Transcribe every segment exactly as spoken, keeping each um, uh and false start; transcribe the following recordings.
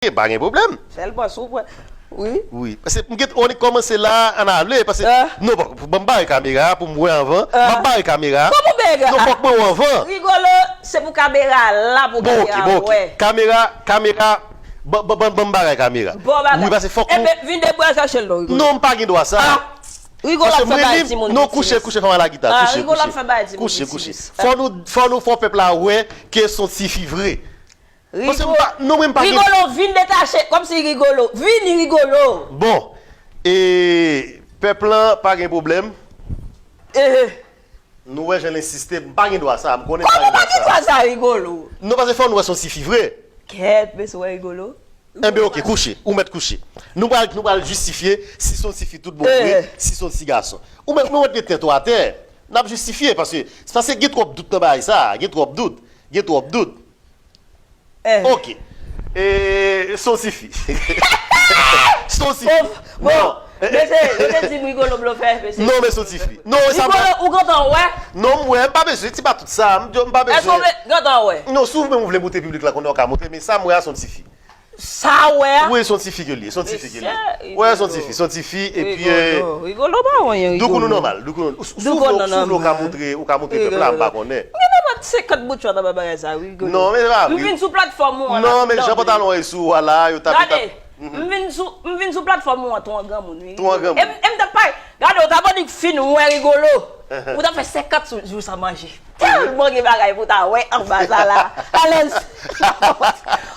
Ye, pa gen pwoblèm. Sèlman si w pran. Wi. Wi. Paske m gen, on kòmanse la, ann ale. Paske, non, bon, ban m bare kamera pou m wè anvan. M ap bare kamera. Kòman w bare? Non, fòk mwen wè anvan. Rigolo, se pou kamera la pou kamera wè. Bon, ok, bon, ok. Kamera, kamera, ban, ban, ban, ban m bare kamera. Bon bagay. Wi, paske fòk nou. Enben, vin debwè chache l non, Rigolo. Non, m pa gen dwa sa. Ah! Rigolo ap fè bagay timoun. Non, kouche, kouche, fè m al gita. Ah, Rigolo ap fè bagay timoun. Kouche, kouche. Fò nou, fò nou fè pèp la wè ke se yon tifi vre. Paske m pa, non, mwen m pa gen. Rigolo, vin detache, kòmsi Rigolo. Vini, Rigolo. Bon, e, pèp lan pa gen pwoblèm. Ehe. Nou wè jan l ensiste, m pa gen dwa sa, m konnen m pa gen dwa sa. Kòman w pa gen dwa sa, Rigolo? Non, paske fò nou wè se yon tifi vre. Kèt, mesye, w wè Rigolo? Enben, oke, kouche, ou mèt kouche. Nou pral, nou pral jistifye si se yon tifi tout bon vre, si se yon ti gason. Ou mèt, nou mèt met tèt ou atè. N ap jistifye, paske, paske gen twòp dout nan bagay sa a, gen twòp dout, gen twòp dout. Eh. Ok. E, se yon tifi. Se yon tifi. Bon, bon, mesye, yo te di m Rigolo blofè, mesye. Non, men se yon tifi. Non, e sa. Rigolo, ou gentan wè? Non, m wè, m pa bezwen, ti pa tout sa, m, m pa bezwen. Èske w gentan wè? Non, si w menm ou vle montre piblik la konnen w ka montre, men sa m wè a se yon tifi. Sa w wè a? Wi, se yon tifi ke l ye, se yon tifi ke l ye. Wi, se yon tifi, se yon tifi, epi, e, Rigolo, Rigolo, pa wè anyen, Rigolo. Doukoun ou nòmal, Doukoun, ou, ou, ou ka montre, ou ka montre pèp la, m pa konnen. M gen nenpòt senkant bout chwa nan bagay sa, wi, Rigolo. Non, men se pa vre. M vin sou platfòm ou an la. Non, men jan pantalon an ye sou ou a la, yo t ap, yo t ap. Gade, m vin sou, m vin sou platfòm ou an tou an granmoun, wi. Tou an granmoun. E m, e m t ap pale. Gade, w t ap annik fin wè, Rigolo. Ou t ap fè senkant jou san manje. Tèlman gen bagay pou w ta wè anba sa la. Alèz.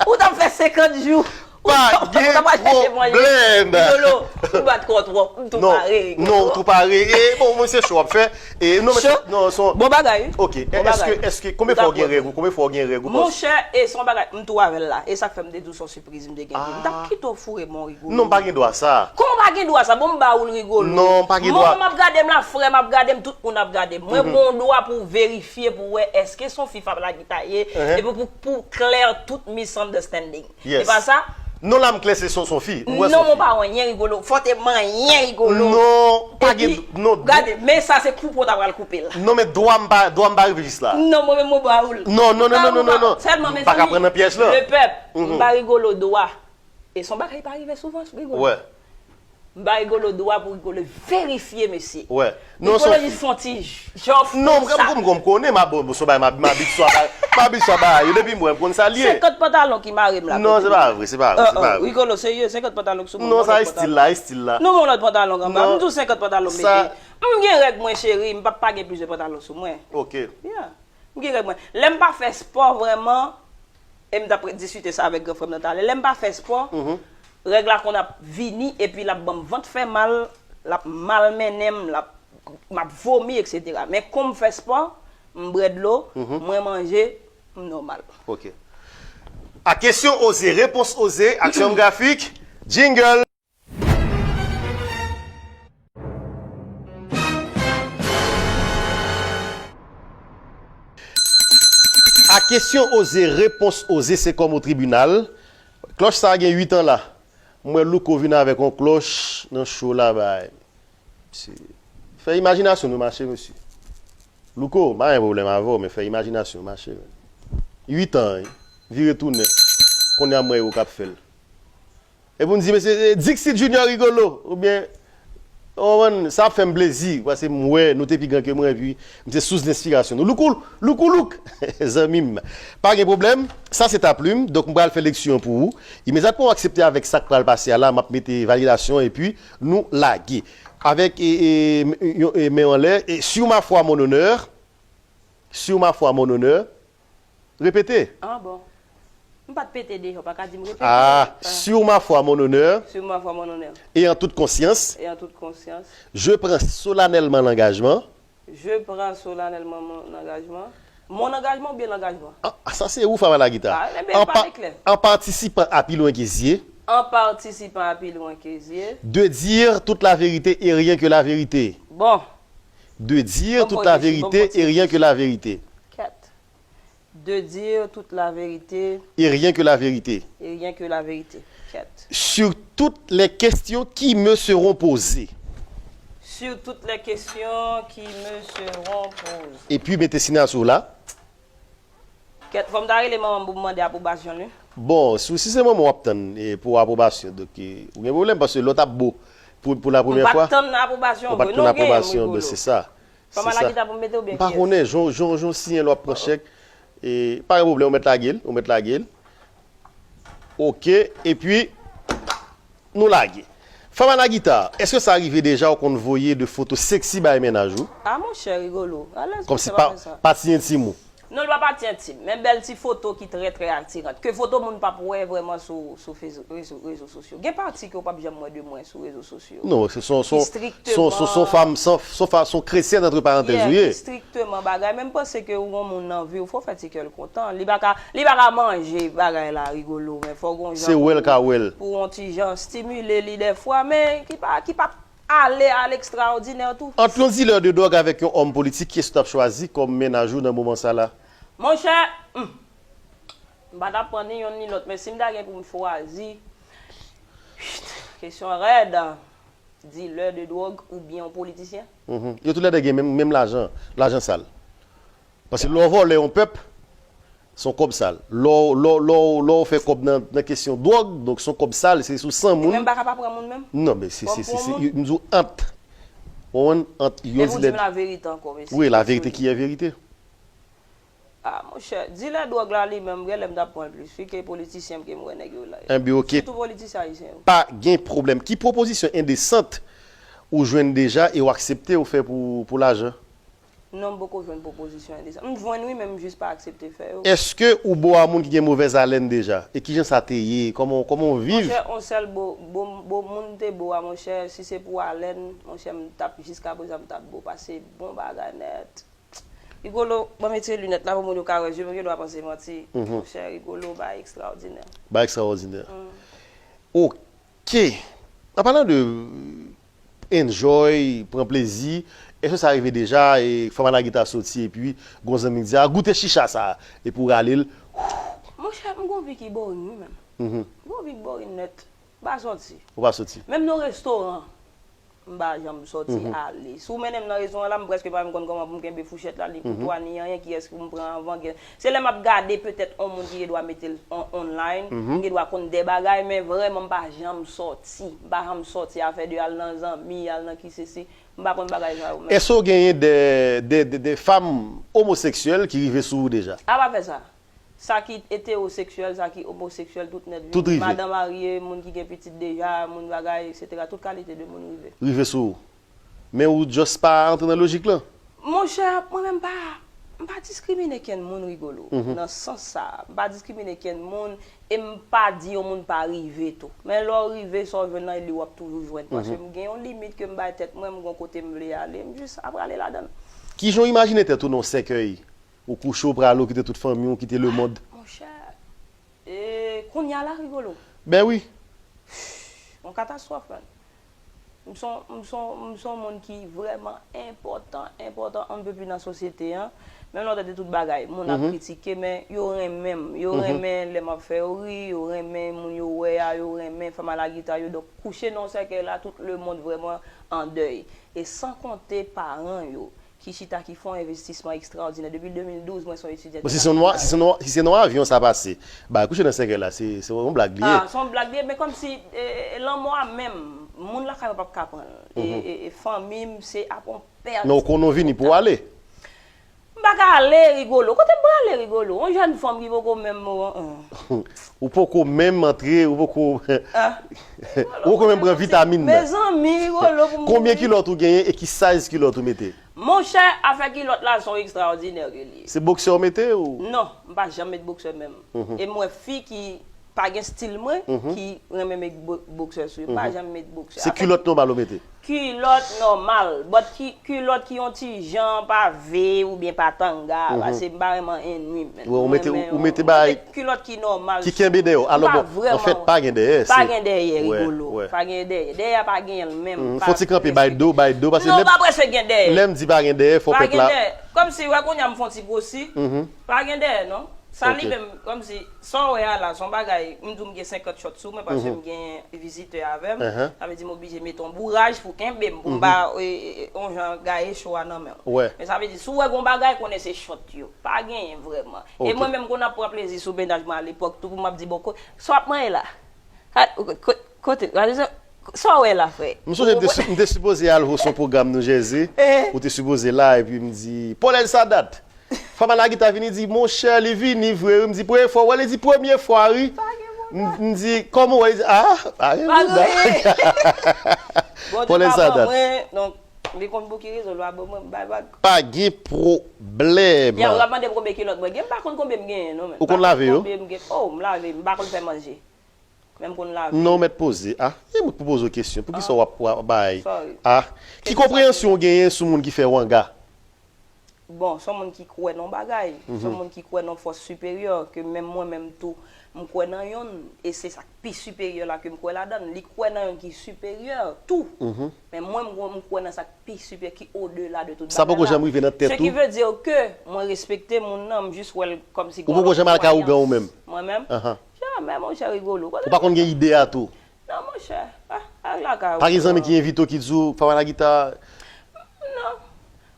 Ou t ap fè senkant jou. Pa gen pwoblèm. Rigolo, ou bat kò twòp. M tou pare, Rigolo. Non, ou tou pare. E, bon, mwen se cho w ap fè. E, non, men, non, se yon. Bon bagay, wi. Ok. Èske, èske, konbyen fwa w gen règ ou? Konbyen fwa w gen règ ou? Monchè, e se yon bagay, m tou avè l la. E sa k fè m te di w se yon sipriz m te gen pou li. M t ap kite w foure men w, Rigolo. Non, m pa gen dwa sa. Kòman w pa gen dwa sa? Bon, m ba ou l, Rigolo. Non, m pa gen dwa. Manman m ap gade m la, frè m ap gade m, tout moun ap gade m. Mwen gen yon dwa pou verifye, pou wè èske se yon fi Fab Lagita ye, epi pou, pou clear tout misunderstanding. Yes. Se pa sa? Non, la m klè se, se yon fi. M wè se yon fi. Non, mwen pa wè anyen, Rigolo. Fò te manyen, Rigolo. Non, pa gen, non. Gade, men sa se koupe w ta pral koupe l. Non, men dwa m pa, dwa m pa rive jis la. Non, mwen menm mwen ba ou l. Non, non, non, non, non, non. Sèlman, mezanmi, lepèp, m ba Rigolo dwa. E se yon bagay ki pa rive souvan, Rigolo. Wè. M ba Rigolo dwa pou Rigolo verifye, mesye. Wè. Non, Rigolo jis fè yon ti jan fou sa. Non, m, m, m, m konnen, m ap, bon, se yon bagay, m, m abitye a bagay, m abitye a bagay yo, depi m wè, m konn sa l ye. Senkant pantalon ki mare m la. Non, se pa vre, se pa vre, se pa vre. Rigolo, serye, senkant pantalon ki sou mwen. Non, sa e stil la, e stil la. Non, men yon lòt pantalon anba. M di w senkant pantalon m mete. M gen règ mwen, cheri, m p ap pa gen plizyè pantalon sou mwen. Ok. Yeah. M gen règ mwen. Lè m pa fè spò vrèman, e m t ap diskite sa avèk gran frè m nan talè. Lè m pa fè spò, règ la konn ap vini epi l ap ban m vant fè mal, l ap malmennen m, l ap, m ap vomi, etsetera. Men kon m fè spò, m bwè dlo, mwen manje, m nòmal. Ok. A kesyon oze, repons oze, aksyon grafik, jingle. A kesyon oze, repons oze, se kòm o tribinal. Klòch sa a gen uit an la. M wè Louko vin avèk yon klòch nan cho la bay. Mesye, fè imajinasyon nou mache, mesye. Louko, m pa gen pwoblèm avè w, men fè imajinasyon w mache, men. Uit an, wi. Vire tounen. Kounye a m wè yo k ap fè l. Epi w di, mesye, e, Dixit Junior Rigolo, oubyen, w konprann, sa ap fè m plezi, paske m wè nou te pi gran ke mwen, epi m se sous lenspirasyon nou. Louko, Louko Louk, zanmi m. Pa gen pwoblèm, sa se ta plim, donk m pral fè leksi an pou ou. Imedyatman w aksepte avèk sa k pral pase a la, m ap mete validasyon, epi nou lage. Avèk, e, e, e, men anlè, e, sur ma foi, mon honneur, sur ma foi, mon honneur, repete. Ah bon. M pa t pete deja, w pa ka di m repete. Ah, sur ma foi, mon honneur. Sur ma foi, mon honneur. Et en toute conscience. Et en toute conscience. Je prends solennellement l'engagement. Je prends solennellement mon engagement. Mon engagement oubyen l'engagement? Ah, sa se ou, Fab Lagita. Ah, enben, pale klè. En participant à Pi Lwen Ke Zye. En participant à Pi Lwen Ke Zye. De dire toute la vérité et rien que la vérité. Bon. De dire toute la vérité et rien que la vérité. Kèt. De dire toute la vérité. Et rien que la vérité. Et rien que la vérité. Kèt. Sur toutes les questions qui me seront posées. Sur toutes les questions qui me seront posées. Epi mete siyati w la. Kèt, fò m ta rele manman m pou m mande apwobasyon li. Bon, si, si se manman w ap tann e pou apwobasyon, donk e, ou gen pwoblèm paske lòt ap bo pou, pou la premyè fwa. M pa tann apwobasyon. Ou pa tann apwobasyon, donk se sa. Fè maladi ta pou m mete oubyen kiyès? M pa konnen, jan w siyen lè w ap pran chèk. E, pa gen pwoblèm, ou mèt lage l, ou mèt lage l. Oke, epi, nou lage. Fama Nagita, èske sa rive deja ou konn voye de foto seksi bay mennaj ou? A monchè, Rigolo, alèz. Kòmsi pa, pati entim ou? Non, li pa pati entim, men bèl ti foto ki trè, trè atiran. Ke foto moun p ap wè vrèman sou, sou rezo, rezo sosyo. Gen pati ke w p ap janm wè de mwen sou rezo sosyo. Non, se son, son, son, son, son fanm, son, son fa-, son kretyèn, antre parantèz, ou ye. Ki strikteman bagay, men m panse ke ou gon moun nan vi w, fò w fè ti kè l kontan. Li pa ka, li pa ka manje bagay la, Rigolo, men fò w gon jan pou, pou yon ti jan stimile li dèfwa, men ki pa, ki pa ale a lekstraòdinè tou. Ant yon dilè de dwòg avèk yon òm politik, kiyès ou t ap chwazi kòm mennaj ou nan moman sa la? Monchè, hmm, m pa t ap pran ni yonn ni lòt, men si m ta gen pou m chwazi, kesyon rèd, dilè de dwòg oubyen yon politisyen? Mhm. Yo toulède gen menm, menm lajan, lajan sal. Paske lè w vòlè yon pèp, se yon kòb sal. Lè w, lè w, lè w, lè w fè kòb nan, nan kesyon dwòg, donk se yon kòb sal, se sou san moun. Men m pa ka pa pran moun menm? Non, men se, se, se, se, m di w ant. Ou konprann? Ant yon dilè. Epi w di m laverite ankò, mesye. Wi, laverite ki est vérité. A, monchè, dilè dwòg la li menm, genlè m t ap pran l plis wi ke politisyen m ke m wè nèg yo la. Enben, oke. Sitou politisyen ayisyen yo. Pa gen pwoblèm. Ki pwopozisyon endesant ou jwenn deja e w aksepte ou fè pou, pou lajan? Non, m poko jwenn pwopozisyon endesan. M jwenn wi, men m jis pa aksepte fè yo. Èske ou bo a moun ki gen movèz alèn deja? E kijan sa te ye? Kòman, kòman w viv? Monchè, on sèl bo, bo, bo moun m te bo a, monchè, si se pou alèn, monchè, m t ap, jiskaprezan, m t ap bo pase bon bagay nèt. Rigolo, ban m retire linèt la pou moun yo ka wè je m, yo dwa panse manti. Mhm. Monchè, Rigolo, bagay ekstraòdinè. Bagay ekstraòdinè. Mm. Ok. An palan de enjoy, pran plezi, èske sa rive deja e Fama Nagita soti epi gon zanmi di, "A, goute chicha sa," epi w rale l? Monchè, m gon vi ki boring wi menm. Mhm. M gon vi ki boring nèt. M pa soti. Ou pa soti? Menm nan restoran, m pa janm soti ale. Si w mennen m nan restoran la, m prèske pa menm konn kòman pou m kenbe fouchèt la, ni koutwa, ni anyen, kiyès pou m pran anvan. Se lè m ap gade petèt on moun ki gen dwa mete l on, online, m gen dwa konn de bagay, men vrèman m pa janm sòti. M pa janm sòti afè de al nan zanmi, al nan ki sesi. M pa konn bagay sa yo menm. Èske w genyen de, de, de, de fanm omoseksyèl ki rive sou ou deja? A pa fè sa. Sa ki etewoseksyèl, sa ki omoseksyèl, tout nèt vini. Tout rive. Madan marye, moun ki gen pitit deja, moun bagay, etsetera. Tout kalite de moun rive. Rive sou ou. Men ou just pa antre nan lojik lan. Monchè, mwen menm pa, m pa diskrimine kenn moun, Rigolo. Mhm. Nan sans sa, m pa diskrimine kenn moun, e m pa di yon moun pa rive tou. Men lè w rive, sa w jwenn nan, li w ap toujou jwenn. Paske m gen yon limit ke m bay tèt mwen, m gon kote m vle ale, m jis ap prale ladan l. Kijan w imajine tèt ou nan yon sèkèy? Ou kouche, ou prale, ou kite tout fanmi w, ou kite lemonn. Monchè, e, kounye a la, Rigolo. Ben wi. Yon katastwòf, man. M se yon, m se yon, m se yon moun ki vrèman enpòtan, enpòtan, on ne peut plus nan sosyete an. Menm lè w tande tout bagay, moun ap kritike, men yo renmen m. Yo renmen lè m ap fè yo ri, yo renmen moun yo wè a, yo renmen Fama Nagita yo. Donk, kouche nan yon sèkèy la, tout lemonn vrèman an dèy. E san konte paran yo, ki chita, ki fè yon envestisman ekstraòdinè. Depi de mil douz, mwen se yon etidyan. Bon, si se nan, si se nan, si se nan avyon sa pase, ba, kouche nan sèkèy la, se, se yon blag li ye. A, se yon blag li ye, men kòmsi, e, e, lanmò a menm, moun lakay mwen p ap ka pran l. E, e, e fanmi m, se ap yon pèt. Men ou konnen w vini pou w ale. M pa ka ale, Rigolo. Kote m prale, Rigolo? Yon jèn fanm ki poko menm, ou poko menm antre, ou poko, ou poko menm pran vitamin nan. Mezanmi, Rigolo, pou m mouri. Konbyen kilòt ou genyen e ki size kilòt ou mete? Monchè, afè kilòt la, se yon ekstraòdinè ke li ye. Se boksè w mete ou? Non, m pa janm met boksè menm. Mhm. E m wè fi ki pa gen stil mwen, ki renmen met bo-, boksè sou yo. M pa janm met boksè. Se kilòt nòmal ou mete? Kilòt nòmal. But ki, kilòt ki yon ti jan pave oubyen pa tanga, paske m pa renmen annwi, men. Ou mete, ou mete bay kilòt ki nòmal ki kenbe dèyè w. Alò, bon, anfèt, pa gen dèyè. Pa gen dèyè, Rigolo. Pa gen dèyè. Dèyè a pa genyen l menm. Fò ti kanpe, bay do, bay do, paske non, pa prèske gen dèyè. Lè m di pa gen dèyè, fò pèp la. Kòmsi, wè, kounye a m fè yon ti gwosi. Pa gen dèyè, non. Sa li menm, kòmsi, sa w wè a la, se yon bagay, m di w m gen senkant shot sou mwen, paske m gen vizitè avè m. Sa vle di m oblije mete yon bouraj pou kenbe m, pou m pa, e, e, e, yon jan gaye show a nan men w. Men sa vle di, si w wè gon bagay, konnen se shot yo. Pa genyen vrèman. E mwen menm, kon ap pran plezi sou mennaj mwen alepòk, tou pou m ap di, bon, ko-, sa w ap manyen la? Ha, ko-, ko-, kote, gade sa, sa w wè la, frè? M sonje m te si-, m te sipoze al host yon pwogram New Jersey. Ou te sipoze la, epi m di, Paul Elsadat! Fanm a lagita vini di, monchè, li vini vre, wi. M di, premye fwa w wè l? Li di, premye fwa, wi. M, m di, kòman w wè? Li di, ah, pa gen bouda. Paul Elsadat. Mwen, donk, li konn pou ki rezon l pa ban mwen, m bay vag. Pa gen pwoblèm. Ya, w ap mande m konbyen kilòt mwen gen, m pa konn konbyen m genyen, non, men. Ou konn lave yo? Konbyen m gen, oh, m lave, m pa konn fè manje. Men m konn lave. Non, mèt poze. Ah, e mwen k pou poze w kesyon. Poukisa w ap, w ap bay? Ah, ki konpreyansyon w genyen sou moun ki fè wanga? Bon, se yon moun ki kwè nan bagay. Se yon moun ki kwè nan fòs siperyè, ke menm mwen menm tou, m kwè nan yonn, e se sa k pi siperyè la ke m kwè ladan l. Li kwè nan yonn ki siperyè tou. Men mwen, m, m kwè nan sa k pi siperyè, ki odela de tout bagay la. Sa poko janm rive nan tèt ou? Ce qui veut dire que mwen respekte moun nan, m jis wè l kòmsi gon lòt kwayans. Ou poko janm al ka ougan ou menm? Mwen menm? Jamè, monchè, Rigolo. Ou pa konn gen ide a tou? Non, monchè. Ah, al lakay ou. Pa gen zanmi ki envite w ki di w, Fanm a lagita? Non.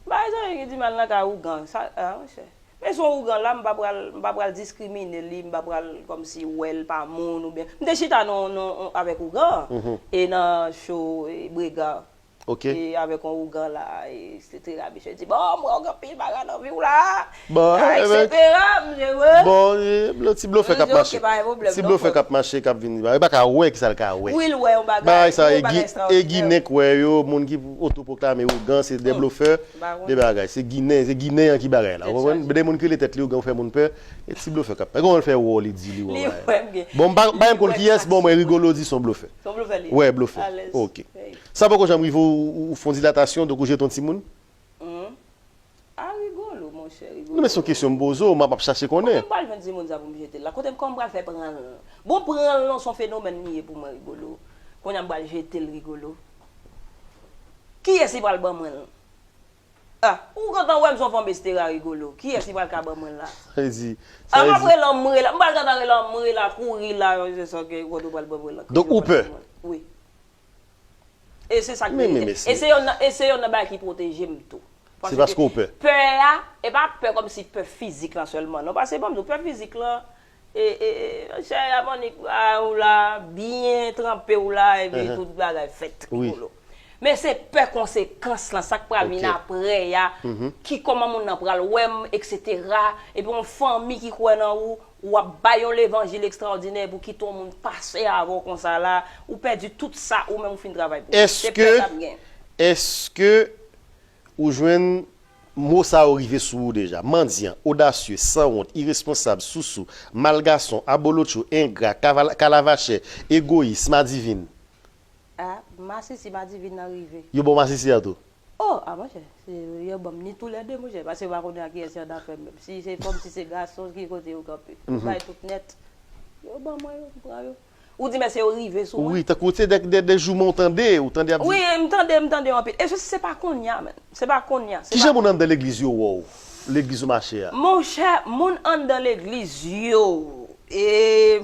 M pa gen zanmi ki di m al nan kay ougan. Sa, ah, monchè. Men si yon ougan la, m pa pral, m pa pral diskrimine li, m pa pral kòmsi wè l pa moun oubyen. M te chita nan, nan, avèk ougan, e nan show, e, Brega. Ok. E avèk yon ougan la, e etsetera. Misye di, bon, m wè w gen anpil bagay nan vi w la. Bon, ah, etsetera, m di, wi. Bon, e, blo-, ti blofè k ap mache. Ti blofè k ap mache, k ap vin. Li pa ka wè, kisa l ka wè? Wi, l wè yon bagay, yon bagay ekstraòdinè. Bagay sa, e Gi-, e Ginen k wè yo, moun ki otopwoklame ougan, se de blofè, de bagay. Se Ginen, se Ginen an ki bagay la. Ou konprann? De moun ki rele tèt li ougan, ou fè moun pè. E ti blofè k ap. E kòman l fè wè w, li di li wè w? Li wè m gen. Bon, m pa, m pa menm konn kiyès, bon, mwen Rigolo di se yon blofè. Se yon blofè li ye? Wè, blofè. Alèz. Ok. Sa poko janm rive w, ou, ou fè yon dilatasyon, donk ou jete yon timoun? Hum. Ah, Rigolo, monchè, Rigolo. Non, men se yon kesyon m poze w, m ap, ap chache konnen. Kote m pral jwenn timoun sa pou m jete l la? Kote m, kòman m pral fè pran l? Bon, pran l non, se yon fenomèn li ye pou mwen, Rigolo. Kounye a m pral jete l, Rigolo. Kiyès ki pral ban mwen l? Ah, ou gentan wè m se yon fanm estera, Rigolo. Kiyès ki pral ka ban mwen l la? Sa vle di, sa vle di. Ah, m ap rele anmwe la. M pral gentan rele anmwe la, kouri la, se sa ke Rigolo pral ban mwen l la. Donk ou pè? Wi. E se sa k verite. E se yonn nan, e se yonn nan bagay ki pwoteje m tou. Se paske ou pè. Pè a, e pa pè kòmsi pè fizik lan sèlman, non. Paske ban m di w, pè fizik lan, e, e, e, chè a, mannik a ou la, byen tranpe ou la, epi tout bagay fèt, Rigolo. Men se pè konsekans lan, sa k pral vin apre a, ki kòman moun nan pral wè m, etsetera. Epi yon fanmi ki kwè nan ou, w ap bay yon levanjil ekstraòdinè pou kite yon moun pase avè w konsa la, ou pèdi tout sa ou menm ou fin travay pou li. Se pè k ap gen. Èske, èske ou jwenn mo sa yo rive sou ou deja? Mandyan, odasye, sanwont, iresponsab, sousou, mal gason, abolotcho, engra, kavala-, kalavachè, egoyis, madivin. Ah, masisi, madivin nan rive. Yo ba w masisi a tou? Oh, ah, monchè, se, yo ban m ni toulède, monchè, paske yo pa konnen ak kiyès yo annafè menm. Si se fanm, si se gason, ki kote yo kanpe? Yo bay tout nèt. Yo ban mwen yo, m pran yo. Ou di, men se yo rive sou mwen? Wi, tankou se de, de, de jouman ou tande, ou tande ap di. Wi, m tande, m tande yo anpil. E se, se pa kounye a, menm. Se pa kounye a. Kijan moun anndan legliz yo wè w? Legliz ou mache a? Monchè, moun anndan legliz yo, e,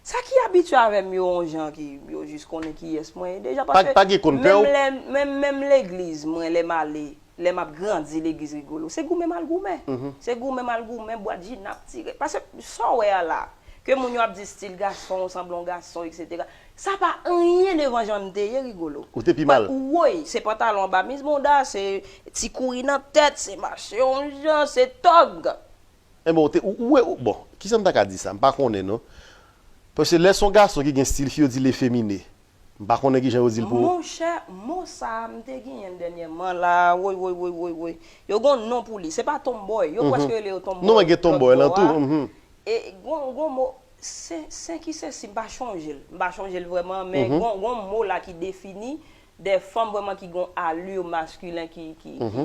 sa ki abitye avè m yo, yon jan ki yo jis konnen kiyès mwen ye deja, paske pa gen konn pè w? Menm lè, menm, menm legliz mwen, lè m ale, lè m ap grandi legliz Rigolo, se goumen m al goumen. Se goumen m al goumen, bwat ji n ap tire. Paske sa w wè a la, ke moun yo ap di stil gason, sanble yon gason, etsetera. Sa pa anyen devan jan m te ye, Rigolo. Ou te pi mal. Woy, se pantalon anba mizmonda, se ti kouri nan tèt, se mache yon jan, se tòg. Enben, ou te, ou, ou, ou, bon, kijan m ta ka di sa? M pa konnen, non. Paske lè se yon gason ki gen stil, fi yo di l efemine. M pa konnen kijan yo di l pou ou. Monchè, mo sa a, m te genyen l dènyèman la. Woy, woy, woy, woy, woy. Yo gen yon non pou li. Se pa tonbòy. Yo prèske rele yo tonbòy. Non, men gen tonbòy lan tou. E gon, gon mo, sen, sen ki sensi, m pa chonje l. M pa chonje l vrèman, men gon, gon mo la ki defini de fanm vrèman ki gon alur maskilen ki, ki, ki,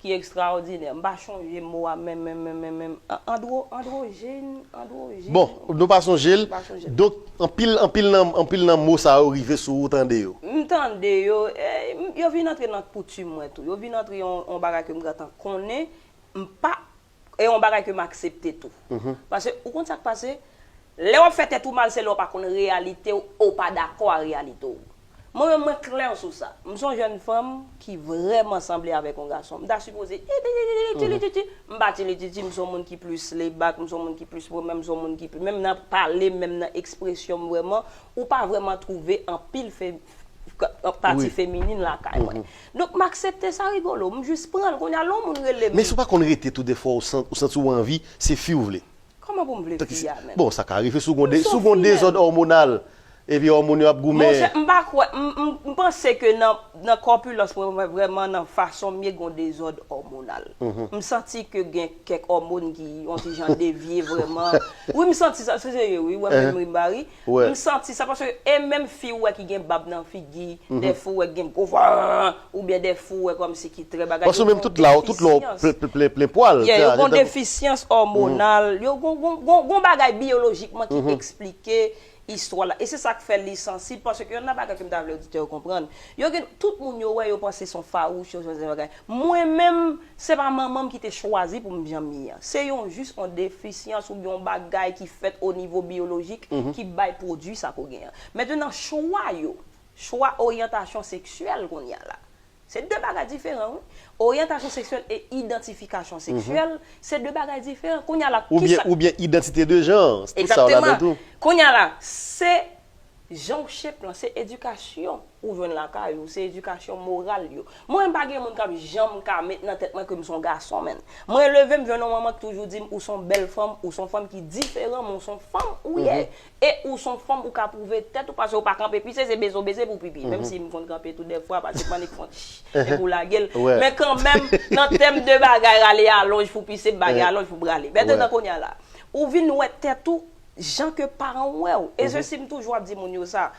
ki ekstraòdinè. M pa chonje mo a menm, menm, menm, menm, menm. An-, andro-, andwojèn, andwojèn. Bon, nou pa sonje l. M pa sonje l. Donk, anpil, anpil nan, anpil nan mo sa yo rive sou ou, tande yo. M tande yo, e, m, yo vin antre nan koutim mwen tou. Yo vin antre yon, yon bagay ke m gentan konnen. M pa E yon bagay ke m aksepte tou. Paske, ou konn sa k pase? Lè w ap fè tèt ou mal, se lè w pa konn reyalite w, ou pa dakò a reyalite w. Mwen menm, mwen klè sou sa. M se yon jèn fanm ki vrèman sanble avèk yon gason. M ta sipoze ti, ti, ti, ti, ti, ti, ti. M pa ti, ti, ti, ti, m se yon moun ki plis laid back, m se yon moun ki plis pran, m se yon moun ki plis, menm nan pale m, menm nan ekspresyon m vrèman, ou pa vrèman twouve anpil fe, pati feminin lakay mwen. Donk, m aksepte sa, Rigolo. M jis pran l. Kounye a, lè yon moun rele m. Men si w pa konn rete tou, dèfwa, ou san-, ou santi w anvi, se fi w vle. Kòman pou m vle fi a menm? Bon, sa ka rive si w gon de-, si w gon dezòd òmonal, epi òmòn yo ap goumen. Monchè, m pa kwè, m, m, m panse ke nan, nan kòpilans mwen, mwen vrèman nan fason m ye gon dezòd òmonal. M santi ke gen kèk òmòn ki yon ti jan devye vrèman. Wi, m santi sa, se serye, wi, wè menm ri m pa ri. M santi sa, paske e menm fi ou wè ki gen bab nan figi, dèfwa ou wè ki gen gwo vwa, oubyen dèfwa ou wè kòmsi ki trè bagay. Paske menm tout la, tout la, plen, plen, plen pwal. Yeah, yo gon defisyans òmonal, yo gon, gon, gon, gon bagay biyolojikman ki eksplike istwa la. E se sa k fè li sansib, paske yon nan bagay ke m ta vle oditè yo konprann, yo gen, tout moun yo wè, yo panse se yon fawouch, yo chwazi bagay. Mwen menm, se pa manman m ki te chwazi pou m jan m ye an. Se yon jis yon defisyans oubyen yon bagay ki fèt o nivo biyolojik ki bay pwodui sa ke w gen an. Mentnan, chwa yo, chwa oryantasyon seksyèl kounye a la. Se de bagay diferan, wi. Oryantasyon seksyèl e idantifikasyon seksyèl, se de bagay diferan. Kounye a la, oubyen, kisa oubyen idantite de jan, tout sa yo ladan tou. Egzakteman. Kounye a la, se jan w shape lan, se edikasyon ou jwenn lakay ou, se edikasyon moral yo. Mwen, m pa gen moun k ap janm ka met nan tèt mwen ke m se yon gason, menn. Mwen leve, m jwenn yon manman ki toujou di m, ou se yon bèl fanm, ou se yon fanm ki diferan, men ou se yon fanm ou ye. E ou se yon fanm, ou ka pwouve tèt ou, paske ou pa kanpe pise, se beze w beze pou pipi. Menm si m konn kanpe tou dèfwa, paske m annik fè yon tch, epi w lage l. Men kanmenm, nan tèm de bagay, rale alonj pou pise, m pa gen alonj pou m rale. Mentnan, kounye a la, ou vin wè tèt ou jan ke paran w wè w. E se si m toujou ap di moun yo sa.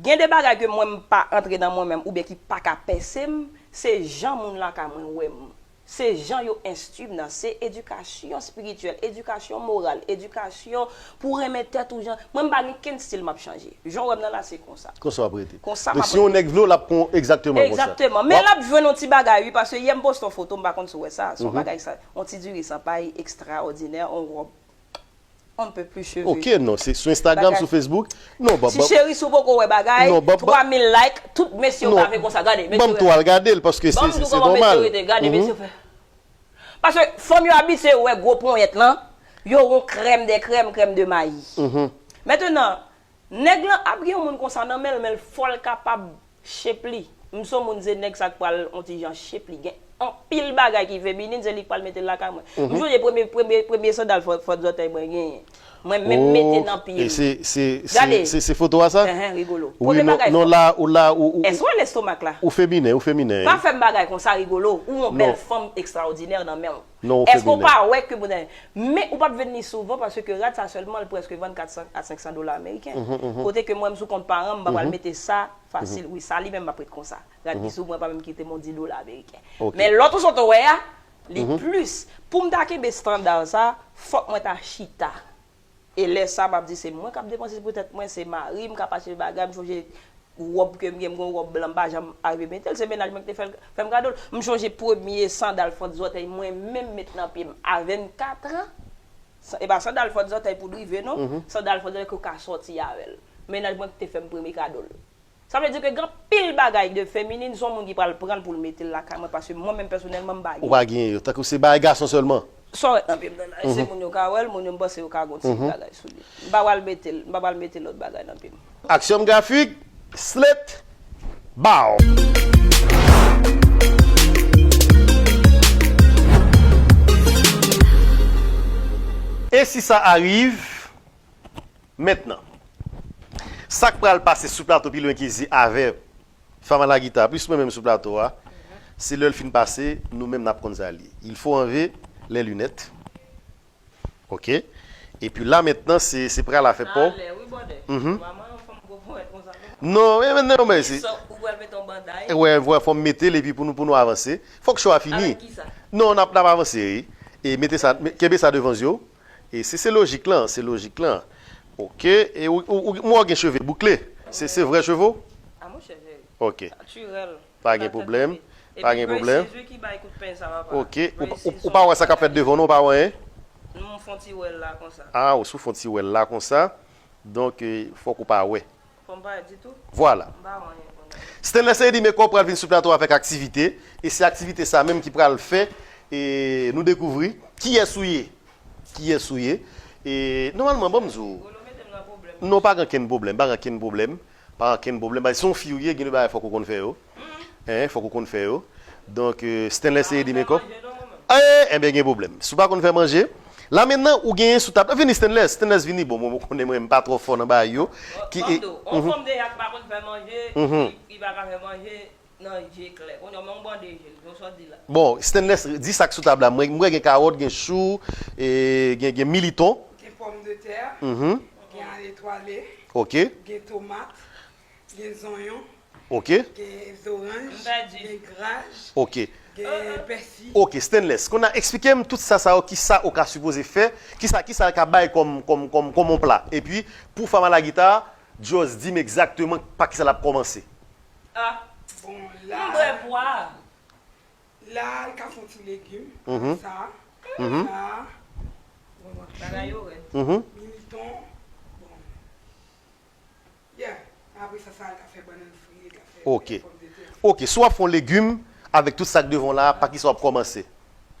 Gen de bagay ke mwen m pa antre nan mwen menm, oubyen ki pa ka pèse m, se jan moun lakay mwen wè m. Se jan yo enstwi m nan, se edikasyon espirityèl, edikasyon moral, edikasyon pou renmen tèt ou jan. Mwen m pa gen kenn stil m ap chanje. Jan w wè m nan la, se konsa. Konsa w ap rete. Konsa m ap rete. Donk, si yon nèg vle w, l ap pran w egzakteman konsa. Egzakteman. Men l ap jwenn yon ti bagay, wi, paske yè m poste yon foto, m pa konn si w wè sa, se yon bagay sa, yon ti diri san pay ekstraòdinè, yon wòb. On ne peut plus cheve. Ok, non, se sou Instagram, sou Facebook. Non, ban, ti cheri, si w poko wè bagay, non, ban, ban, twa mil like, tout mesye yo kave konsa, gade, mesye yo fè. Ban m tou al gade l, paske se, se, se nòmal. Gade mesye yo fè. Paske fanm yo abitye wè gwo ponyèt lan, yo gon crème de crème, crème de mayi. Mentnan, nèg lan ap gen yon moun konsa nan men l, men l fò l kapab shape li. M se yon moun, se nèg sa k pral yon ti jan shape li. Gen anpil bagay ki feminin, se li k pral mete l lakay mwen. M sonje premye, premye, premye sandal fò, fòt zòtèy mwen genyen. Mwen menm mete nan pye m. E se, se, se, se, se foto a sa? Enhen, Rigolo. Wi, premye non, bagay non, fò. La, ou la, ou, ou, èske w wè lestomak la? Ou feminen, ou feminen, wi. Pa fè m bagay konsa, Rigolo. Ou yon bèl fanm ekstraòdinè nan men w. Non, ou feminen. Èske w pa wè ke moun nan, men ou p ap jwenn li souvan paske rad sa sèlman, l prèske vann kat san a senk san dola ameriken. Kote ke mwen, m sou kont paran m, m pa pral mete sa fasil. Wi, sa li menm m ap ret konsa. Rad ki sou mwen pa menm kite m yon di dola ameriken. Ok. Men lòt ou sot wè a, li plis. Pou m ta kenbe estanda sa, fòk mwen ta chita. E lè sa, m ap di se mwen k ap depanse pou tèt mwen, se mari m k ap achte bagay, m sonje wòb ke m gen, m gen yon wòb blan, m pa janm arive mete l, se mennaj mwen ki te fè l, fè m kado l. M sonje premye sandal fòt zòtèy mwen menm met nan pye m a vennkat an. Sa, e pa sandal fòt zòtèy pou drive non, sandal fòt zòtèy ke w ka sòti avè l. Mennaj mwen ki te fè m premye kado l. Sa vle di ke gen anpil bagay de feminin, se yon moun ki pral pran l pou l mete l lakay mwen, paske mwen menm pèsonèlman m pa gen. Ou pa gen yo, tankou se bagay gason sèlman. Sa w wè nan pye m nan la, se moun yo ka wè l, moun yo m panse yo ka gon ti bagay sou li. M pa pral mete l, m pa pral mete lòt bagay nan pye m. Aksyon grafik, slet, bow. E si sa arive, mentnan, sa k pral pase sou plato pi lwen ke zye avè fanm a la gita, plis mwen menm sou plato a, se lè l fin pase, nou menm n ap konn sa l ye. Il faut enlever les lunettes. Ok. Epi la mentnan, se, se pral afè pa w. Alè, wi, bòdè. Mhm. Ou pa manyen yon fanm gwo ponyèt konsa, non? Non, men, men, non, men se. Ou pral mete yon banday? Wè, wè, fò m mete l epi pou nou, pou nou avanse. Fòk show a fini. Avèk kisa? Non, n ap, n ap avanse, wi. E mete sa, me-, kenbe sa devan zye w. E se, se lojik lan, se lojik lan. Ok, e ou, ou, ou, mwen wè w gen cheve boukle. Se, se vrè cheve w? A, mon cheve. Ok. Natirèl. Pa gen pwoblèm. Pa gen pwoblèm. Epi Gracie wi ki bay kout pen sa papa. Ok. Ou pa- ou- Gracie ou pa wè sa k ap fèt devan w non, ou pa wè anyen? Non, m fon ti wè l la konsa. Ah, ou sou fon ti wè l la konsa. Donk, eh, fòk ou pa wè. Fò m pa wè ditou? Vwala. M pa wè anyen kounye a. Stanley Seyedi Makeup pral vin sou plato avèk aktivite. E se aktivite sa menm ki pral fè, eh, nou dekouvri kiyès ou ye. Kiyès ou ye. E nòmalman, ban m di w. Golo mete m nan pwoblèm. Non, pa gen ankenn pwoblèm, pa gen ankenn pwoblèm. Pa gen ankenn pwoblèm. Paske se yon fi ou ye, gen de bagay fòk ou konn fè yo. Hein, fòk ou konn fè yo. Donk, eh, Stanley Seyedi Makeup. Eh, enben, gen pwoblèm. Si w pa konn fè manje, la mentnan, ou genyen sou tab. Vini, Stanley. Stanley, vini. Bon, mwen, mwen konnen mwen, m pa twò fò nan bagay yo. Ki, eh, mhm. On fanm deja ki pa konn fè manje, mhm, li, li pa ka fè manje nan je klè. Kounye a, men yon bande je, yon sòt di la. Bon, Stanley, di sa k sou tab la. Mwen, mwen gen kawòt, gen chou, e, gen, gen militon. Gen pòmdetè, mhm, gen al etwale, ok, gen tomat, gen zonyon, ok, gen zoranj, gen graj, ok, gen pèsi. Ok, Stanley, kounye a eksplike m tout sa, sa yo, ki sa ou ka sipoze fè, ki sa, ki sa l ka bay kòm, kòm, kòm, kòm yon pla. Epi, pou Fama Lagita, Just di m egzakteman pa kisa l ap kòmanse. Ah. Bon, la, m bwè pwa. La, l ka fè yon ti legim. Mhm. Sa. Mhm. Sa. Bon, bagay yo rèd. Mhm. Militon. Bon. Yeah. Apre sa, sa, l ka fè bannann fri, l ka fè, ok, pòmdetè. Ok, si w ap fè yon legim avèk tout sa k devan w la, pa kisa w ap kòmanse?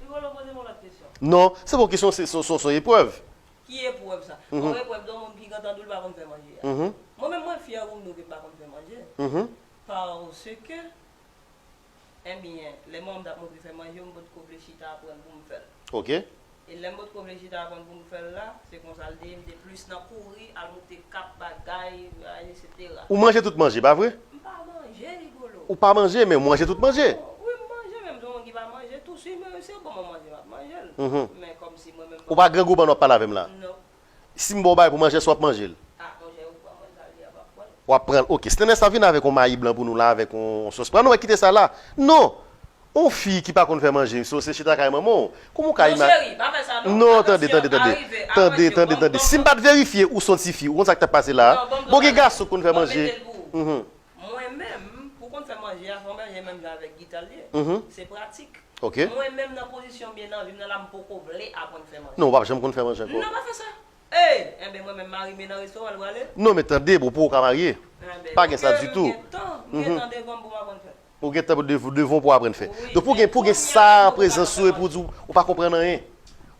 Rigolo, poze m yon lòt kesyon. Non, se pa yon kesyon, se, se, se, se yon eprèv. Ki eprèv sa? Mhm. Yon eprèv de yon moun ki gentan di w li pa konn fè manje a. Mhm. Mwen menm, mwen fyè pou m di w ke m pa konn fè manje. Mhm. Paske, ebyen, lè manman m t ap montre fè manje, m potko vle chita aprann pou m fè l. Ok. E lè m potko vle chita aprann pou m fè l la, se konsa l te ye, m te plis nan kouri, al moute kap, bagay, etsetera. Ou manje tout manje, pa vre? M pa manje, Rigolo. Ou pa manje, men ou manje tout manje. Wi, m manje, men m se yon moun ki pa manje tou. Si men se bon mwen manje, m ap manje l. Mhm. Men kòmsi mwen menm. Ou pa grangou pandan w ap pale avè m la? Non. Si m ba w bagay pou manje, èske w ap manje l? Ah, monchè, ou pran mwen sa, li a pa pran. W ap pran l. Ok. Stanley, sa vin avèk yon mayi blan pou nou la, avèk yon, yon sòs. Pran nou, kite sa la. Non! Yon fi ki pa konn fè manje, so se chita kay manman w. Kòman w ka... Non, cheri, pa fè sa, non. Non, tande, tande, tande. Tande, tande, tande. Si m pa t verifye, ou se yon tifi, ou konn sa k t ap pase la. Non, bon, gen gason k konn fè manje. Mhm. Mwen menm, pou konn fè manje a, fò manje menm jan avèk Guita l ye. Mhm. Se pratik. Ok. Mwen menm nan pozisyon m ye nan vi m nan la, m poko vle aprann fè manje. Non, w p ap janm konn fè manje ankò. Non, pa fè sa. Ey, enben mwen menm mari m ye nan restoran, l prale. Non, men tande, bon, pou ou ka marye. Enben, pa gen sa ditou. M gen tan, m gen tan devan m pou m aprann fè. Ou gen tan dev-, devan w pou w aprann fè. Wi, donk, pou gen, pou gen sa prezans ou epi w di w pa konprann anyen.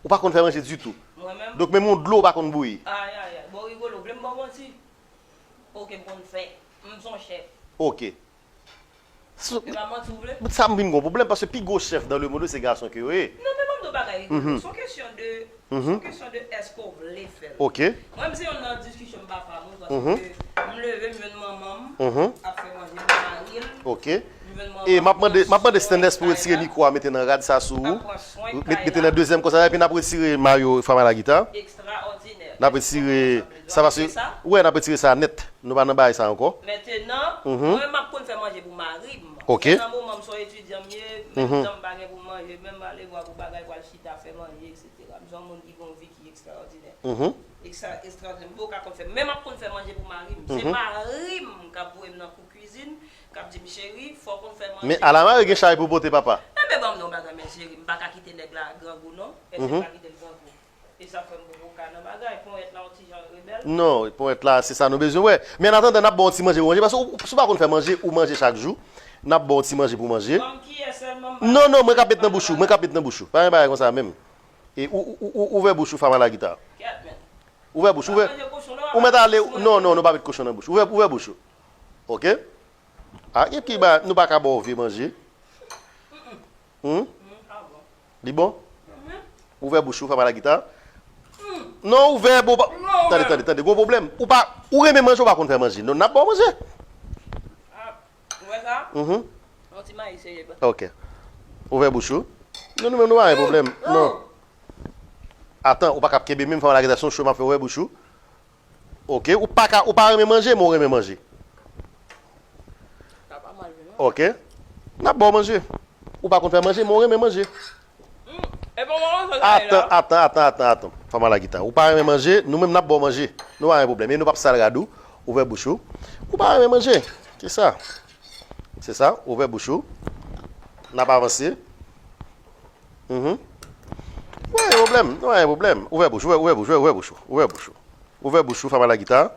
Ou pa konn fè manje ditou. Mwen menm? Donk, menm yon dlo ou pa konn bouyi. Ay, ay, ay. Bon, Rigolo, vle m ba w manti? Ok, m konn fè. M se yon chèf. Ok. So, e pa manti w vle? Sa m vin gen yon pwoblèm, paske pi gwo chèf dans le monde se gason ke yo ye. Non, men ban m di w bagay, Rigolo. Mhm. Se yon kesyon de, se yon kesyon de èske w vle fè l. Ok. Mwen, m se youn nan diskisyon m pa fè avè w, paske m leve, m jwenn manman m ap fè manje, m mari l. Ok. M jwenn manman m. E m ap mande, m ap mande Stanley pou retire mikwo a, mete nan rad sa sou ou. Ap pran swen kay la. Met-, mete nan dezyèm konsa, epi n ap retire mayo Fama Lagita. Ekstraòdinè. N ap retire sa, paske, wè, n ap retire sa nèt. Nou pa nan bagay sa ankò. Mentenan, mwen menm m ap konn fè manje pou mari m. Ok. Nan moman m se yon etidyan m ye, menm tan m pa gen pou m manje, menm alevwa pou bagay, pou al chita, fè manje, etsetera. M se yon moun ki gen yon vi ki ekstraòdinè. Mhm. Ekstra-, ekstraòdinè. M poko ka konn fè, men m ap konn fè manje pou mari m. Se mari m k ap voye m nan kou kwizin, k ap di m, "Cheri, fò w konn fè manje." Men alamari gen chay pou pote, papa. Enben, ban m di w yon bagay, men cheri, m pa ka kite nèg la grangou, non. Èske m ka kite l grangou? E sa fè m poko ka nan bagay. Ponyèt la yon ti jan rebèl. Non, ponyèt la, se sa nou bezwen wè. Men an atandan, n ap ba w ti manje pou manje, paske ou, si w pa konn fè manje, ou manje chak jou. N ap ba w ti manje pou manje. Kòm kiyès sèlman m pa... Non, non, mwen k ap met nan bouch ou, mwen k ap met nan bouch ou. Pa gen bagay konsa menm. E ou, ou, ou, ou, ouvè bouch ou, Fama Lagita. Kèt, men. Ouvè bouch, ouvè. Ou mèt ale, non, non, nou pa met kochon nan bouch. Ouvè, ouvè bouch ou. Ok? Ah, gen ki ba, nou pa ka ba w vye manje. Hmm? Li bon? Ouvè bouch ou, Fama Lagita. Non, ouvè, bon, pa, tande, tande, tande, gwo pwoblèm. Ou pa, ou renmen manje, ou pa konn fè manje. Non, n ap ba w manje. Ou wè sa? Mhm. Yon ti mayi serye, pa. Ok. Ouvè bouch ou. Non, nou menm, nou pa gen pwoblèm. Non. Atan, ou pa ka ap kenbe menm, Fama Lagita, se yon cho m ap fè, ouvè bouch ou. Ok, ou pa ka, ou pa renmen manje, men ou renmen manje. Sa pa mal vre non. Ok. N ap ba w manje. Ou pa konn fè manje, men ou renmen manje. Hmm, e pa manje sa la. Atan, atan, atan, atan, atan. Fama Lagita. Ou pa renmen manje, nou menm n ap ba w manje. Nou pa gen pwoblèm. E nou p ap sal rad ou. Ouvè bouch ou. Ou pa renmen manje. Se sa. Se sa, ouvè bouch ou. N ap avanse. Mhm. Pa gen pwoblèm, pa gen pwoblèm. Ouvè bouch, ouvè, ouvè bouch, ouvè, ouvè bouch ou, ouvè bouch ou. Ouvè bouch ou, Fama Lagita.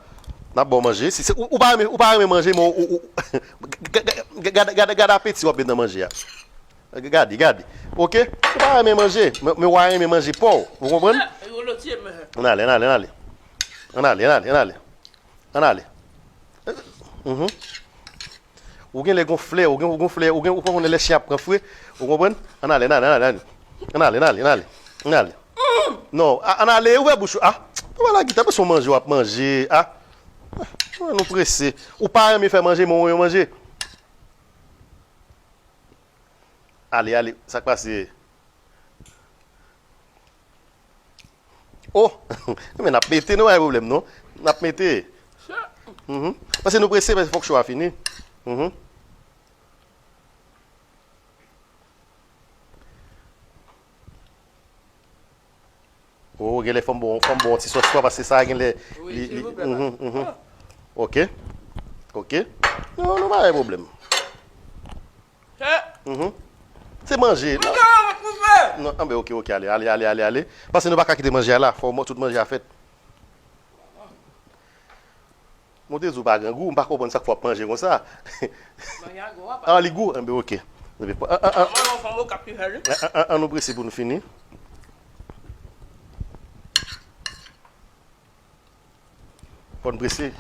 N ap ba w manje. Si se, ou, ou pa renmen, ou pa renmen manje, men ou, ou, ou, gade, gade, gade, gade apeti w ap met nan manje a. Gade, gade. Oke? Ou pa renmen manje, men, men w a renmen manje pa w. Ou konprann? Ann ale, ann ale, ann ale. Ann ale, ann ale, ann ale. Ann ale. Mhm. Ou gen lè gon flè, ou gen, ou gon flè, ou gen, ou pa konnen lè chen ap pran fre, ou konprann? Ann ale, ann ale, ann ale, ann ale. Ann ale, ann ale, ann ale. Ann ale. Non, a- ann ale, ouvè bouch ou. A, Fama Lagita, pa se yon manje w ap manje. A, nou prese. Ou pa renmen fè manje, men ou renmen manje. Ale, ale, sa k pase? Oh! Men n ap mete, nou pa gen pwoblèm, non. N ap mete. Mhm. Paske nou prese, paske fòk cho a fini. Mhm. Oh, genlè fò m ba w, fò m ba w yon ti sòs pwa, paske sa genlè, wi, li, li, silvouplè, mhm, mhm. Oke. Oke. Non, non, pa gen pwoblèm. Chè. Mhm. Se manje. Mwen ka antre. Non, anben, oke, oke, ale, ale, ale, ale, ale. Paske nou pa ka kite manje a la, fò tout manje a fèt. Mwen te di w pa grangou, m pa konprann sa k fè w ap manje konsa. Manje a gou, papa. Ah, li gou? Anben, oke. Anben, an, an, an. Mwen, yon fanm okap ki fè li. An, an, an, an, nou prese pou nou fini. Fò n prese.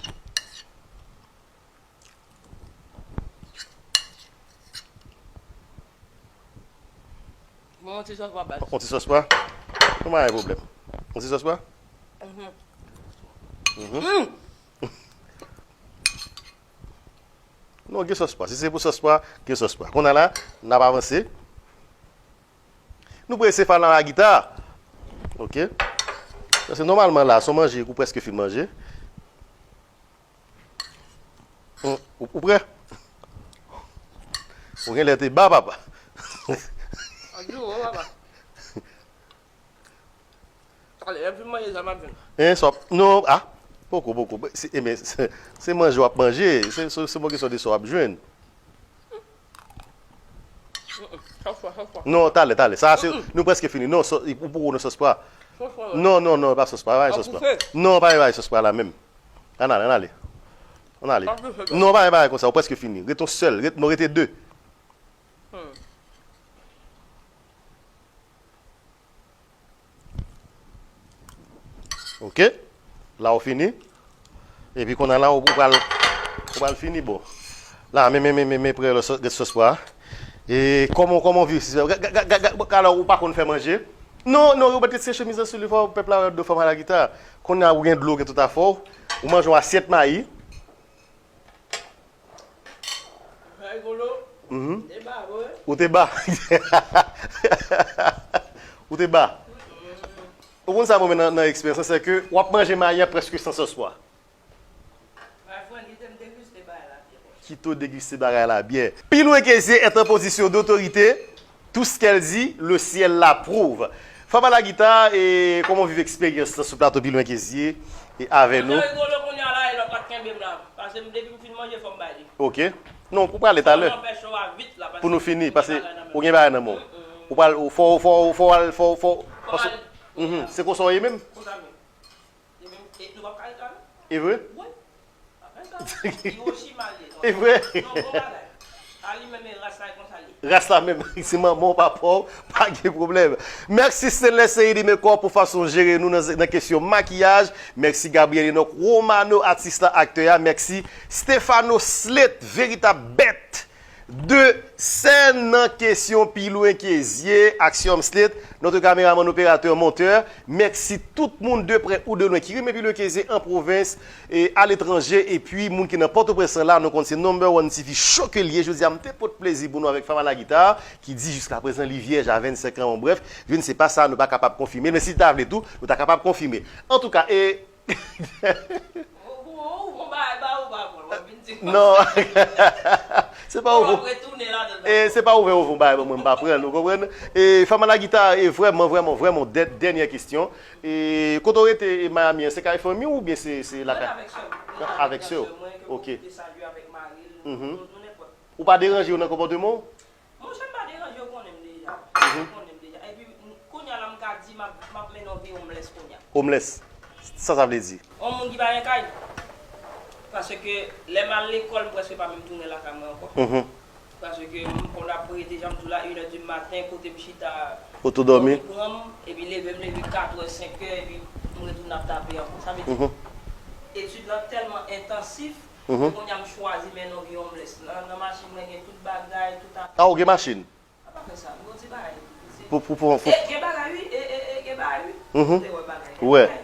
Bon, yon ti sòs pwa baz. Yon ti sòs pwa? Non, pa gen pwoblèm. Yon ti sòs pwa? Mhm. Mhm. Mm. Non, gen sòs pwa. Si se pou sòs pwa, gen sòs pwa. Kounye a la, n ap avanse. Nou prese, Fama Lagita. Oke. Paske nòmalman la, se yon manje ou prèske fin manje. Hum, ou, ou prè? Ou genlè te ba, papa. Ann di w, papa. Ale, lè m fin manje sa, m ap jwenn. Hein, sa w ap, non, ah, poko, poko. Se, e men, se, se manje w ap manje, se, se, se yon kesyon de sa w ap jwenn. Mm-mm. Sòs pwa, sòs pwa. Non, talè, talè. Sa, se, mm-mm, nou prèske fini. Non, sò-, ou poko nan sòs pwa. Sòs pwa, wi. Non, non, non, pa sòs pwa, pa sòs pwa. Ap boufè. Non, pa, pa sòs pwa la menm. Ann ale, ann ale. Ann ale. Ap boufè, non, pa, pa konsa, ou prèske fini. Ret yon sèl, ret, non, rete de. Hmm. Oke. La ou fini. Epi kounye a la ou, ou pral, ou pral fini bon. La, men, men, men, men, men, prè lòt sòs, rès sòs pwa. E kòman, kòman w viv sistèm? Ga-, ga-, ga-, ga-, ga-, alò, ou pa konn fè manje? Non, non, ou mete se chemiz lan sou li, fò pèp la wè dlo Fama Lagita. Kounye a ou gen dlo, gen tout afè w. Ou manje yon asyèt mayi. Rigolo. Mhm. Te ba, wi. Ou te ba. Ou te ba. Ou konn sa mwen nan, nan eksperyans lan, se ke w ap manje mayi an prèske san sòs pwa. Kite w degiste bagay la byen. Pilwen Kezye est en position d'autorité. Tout ce qu'elle dit, le ciel l'approuve. Fama Lagita, e kòman w viv eksperyans lan sou plato Pilwen Kezye e avè nou? Mwen te rigolo kounye a la, e lòt la t kenbe m la. Paske m, depi m fin manje, fò m bay li. Oke. Non, pou prale talè. Fò m anpèche w a vit la, paske pou nou fini, paske ou gen bagay nan men w. Mm, mm. Ou pral, ou fò, fò, fò, fò, fò, fò, fò, paske, mhm, se konsa w ye menm? Konsa menm. E menm, e nou p ap ka reklame. E vre? Wi. Hiroshima l ye, non. E vre? Non, bon bagay. A li menm, e ras la, e konsa l ye. Ras la menm, se manman w, papa w, pa gen pwoblèm. Mèsi Stanley Seyidi Makeup pou fason w jere nou nan, nan kesyon makiyaj. Mèsi Gabriel Enoch Romano, atis la, aktè a. Mèsi Stefano Slate, veritab bèt de sèn nan kesyon Pilwen Kezye, Axiom Slate, notre caméraman, opérateur, monteur. Mèsi tout moun de prè ou de lwen ki renmen Pilwen Kezye an pwovens e aletranje. Epi moun ki nan Pòtoprens lan la, nou konn se number one T V show ke l ye. Jodi a, m te pote plezi pou nou avèk Fama Lagita, ki di jiskaprezan li vyèj a vennsenk an. Bon, brèf, je ne sais pas, sa nou pa kapab konfime, men si l ta vle tou, nou ta kapab konfime. Antouka, e Ou, ou, ou, ou, ba, ba, ou, ba, ou, w ap vin di konsa. Non. Se pa ou. W ap retounen ladan l ankò. E se pa ouvè ou ba mwen, m pa pran l, ou konprann? E Fama Lagita, e vrèman, vrèman, vrèman, dè-, dènyè kesyon. E kote w rete, e Miami an, se kay fanmi w oubyen se, se lakay? Mwen avèk sè m. Avèk sè w? Mwen avèk sè mwen, ke m te salye avèk mari l, nou, nou nenpòt. Ou pa deranje yo nan konpòteman w? Monchè, m pa deranje. Homeless kounye a. Homeless. Sa sa vle di? Yon moun ki pa gen kay. Paske lè m al lekòl, m prèske pa menm tounen lakay mwen ankò. Mhm. Paske m konn ap rete, jan m di w la, inè di maten, kote m chita, Ou tou dòmi? Dòmi pran m, epi leve m leve katrè, senkè, epi m retounen ap tape ankò. Sa vle di, Mhm. etid lan tèlman entansif, Mhm. ke kounye a m chwazi mennen yon vi homeless. Nan, nan machin mwen gen tout bagay, tout a- Ah, ou gen machin? A pa fè sa, m gon ti bagay. Pou, pou, pou, pou E, gen bagay wi, e, e, e, gen bagay wi. Mhm. Ou te wè bagay, gen Wè. bagay.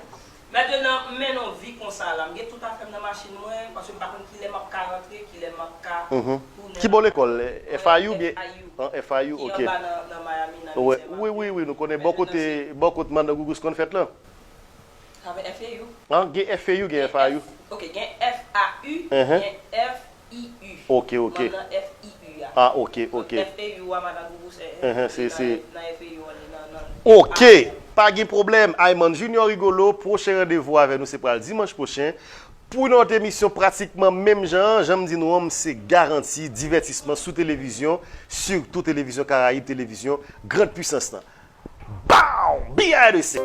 Mentnan, m mennen yon vi konsa la. M gen tout afè m nan machin mwen, paske m pa konn kilè m ap ka rantre, kilè m ap ka Mhm. tounen Ki bò lakay lekòl? mwen. F I U byen? F I U. An F I U, Ki ok. anba nan, nan Miami, nan Wè, huitième wi, wi, avenue. wi, nou konnen bò Mentnan, kote, se bò kot Mandan Gougous konn fèt lan. Sa vle F A U? An, gen F A U, gen Gen F I U. F, ok, gen F A U, Mhm. gen F I U. Ok, ok. Mwen nan F I U a. Ah, ok, ok. F A U a, Madan Gougous, eh, eh, Ehe, se, li se nan, nan F A U a, li nan, nan Ok, pa gen pwoblèm. Ayman Junior Rigolo, pwochen randevou avè nou se pral dimanch pwochen. Pou yon lòt emisyon pratikman menm jan an, jan m di nou an, m se garanti divètisman sou televizyon, sitou televizyon Karayib, televizyon Grand Puissance lan. Bow! B I D C!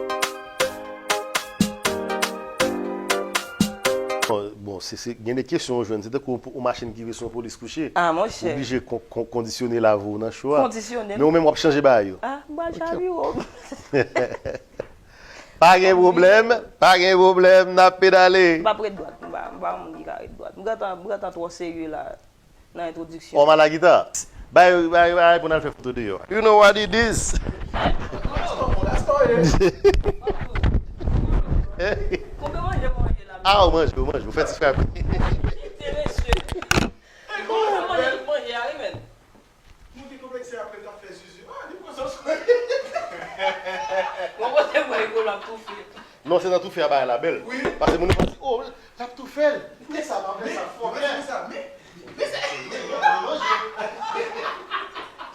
Bon, bon, se, se, gen de kesyon ou jwenn. Se tankou yon, yon machin ki rive sou yon polis kouche. Ah, monchè. Ou oblije kon, kon, kondisyone lavi w nan cho a. Kondisyone l. Men ou menm w ap chanje bagay yo. Ah, m pral Ok. chavire w. Pa gen pwoblèm, pa gen pwoblèm, n ap pedale. M p ap ret dwat, m pa, m pa yon moun ki ka ret dwat. M gentan, m gentan twò serye la. Nan entwodiksyon. Òm a la gita. Bay, bay, bay, pou n al fè foto deyò. You know what it is? Konbyen manje mwen manje la? Ah, ou manje, ou manje, ou fè ti frap. Kite mesye. Konbyen manje tout manje a, wi, men. Nou te konplekse apre l t ap fè zuzu. Ah, li pran sòs. Mwen pote mwen Rigolo ap toufe. Non, se nan toufe a bagay la bèl. Wi. Paske moun yo panse, oh, l ap toufe l. Men sa, pa fè sa, fò Men, fè. men sa, men, men sa. Li manje.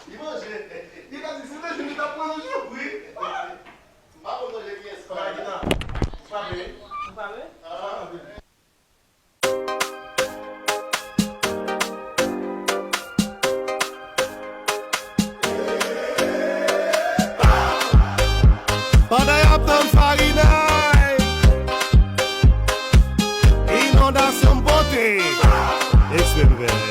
Li manje. Li ta di, se nan jou li t ap pran jou. Wi. M pa konn manje kiyès. Sa pa gen nan. Frape. Ou frape? Ah. Pandan y ap tann Farinay, inondasyon m pote. Extrême Vert.